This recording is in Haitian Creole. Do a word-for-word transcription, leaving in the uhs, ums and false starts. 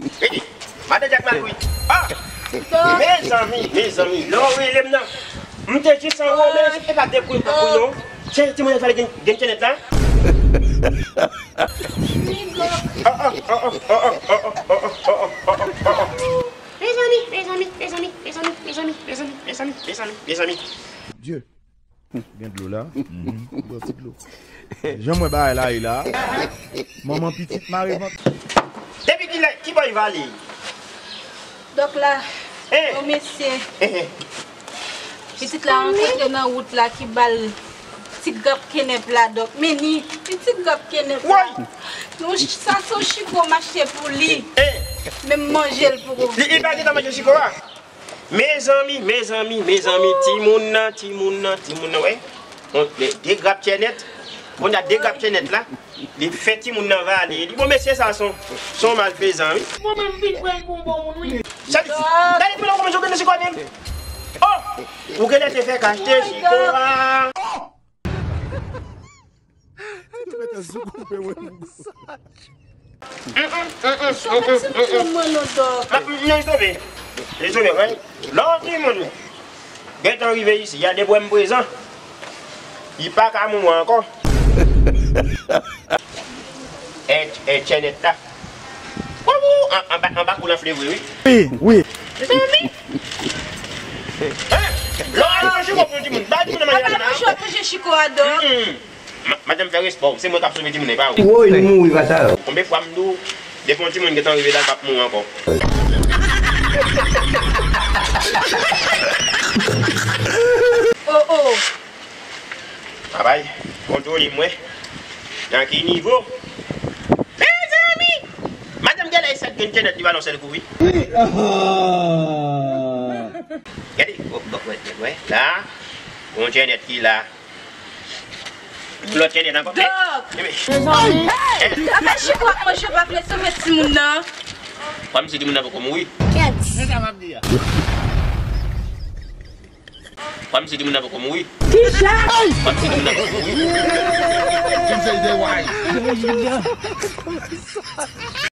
Ede, madan Djak mal wi. Ah! Mezanmi, mezanmi, lè w rele m nan, m te jis anwole, e pa de kou m pran kou non. Timoun nan fè gen, gen tjenèt la. Mezanmi, mezanmi, mezanmi, mezanmi. Dye. Gen dlo la. Mhm. Bwè ti dlo. Jan m wè bagay la ye la. Manman pitit mare vant. Depi kilè, kibò l va ale? Dòk la, eh, yon mesye. Eh, eh. Pitit la rankontre nan wout la ki ba l ti grap kenèp la, dòk. Men ni, li ti grap kenèp la. Woy! Nou, sa se yon chiko m achte pou li. Eh. Men m manje l pou ou. Li, li pa gentan manje chiko a? Mezanmi, mezanmi, mezanmi, timoun nan, timoun nan, timoun nan, wè. Bon, de, de grap tchènèt. Kounye a de grap tchènèt la, li fè timoun nan vale. Li bon, mesye sa son, son malfezan, wi. Mwen menm vin pran l pou yon bon moun, wi. Sa di, gade pou nou kòman jwe nan chiko menm. Oh! Ou genlè te fèk achte chiko a. Ou mete sou koupe mwen. Sa mèt ti moun mwen non, Dòk. Non, li sove. Li sove, wi. Lè yon timoun gentan rive isi, y a de pwoblèm prezan. Li pa ka mouri ankò. E, e, tchènèt la. Wawou, an, anba, anba kou l anfle vre, wi. Wi, wi. Mezanmi. Hein? Lè w al nan chiko pou yon timoun, ba timoun nan manje la. Apa nan chiko a, Dòk? Mm-mm. Ma-, madanm fè respè w, se mwen k ap sove timoun nan, e pa ou. Woy, nou mouri pa sa yo. Konbyen fwa m di w, depi yon timoun gentan rive la, l p ap mouri ankò. Oh, oh. Babay, kontwole m wè. Nan ki nivo? Mezanmi! Madanm genlè e sèt grenn tchènèt li ba l yon sèl kou, wi. Gade, oh, oh, wè, wè, wè, la. Yon tchènèt ki la. Yon lòt tchènèt ankò. Dòk! Mezanmi. Apa chiko ap manje w pa vle sove timoun nan? Kòmsi timoun nan poko mouri. Kèt. Se sa m ap di a. Kòmsi timoun nan poko mouri. Kisa? Kòmsi timoun nan poko mouri. Kòmsi timoun nan poko mouri.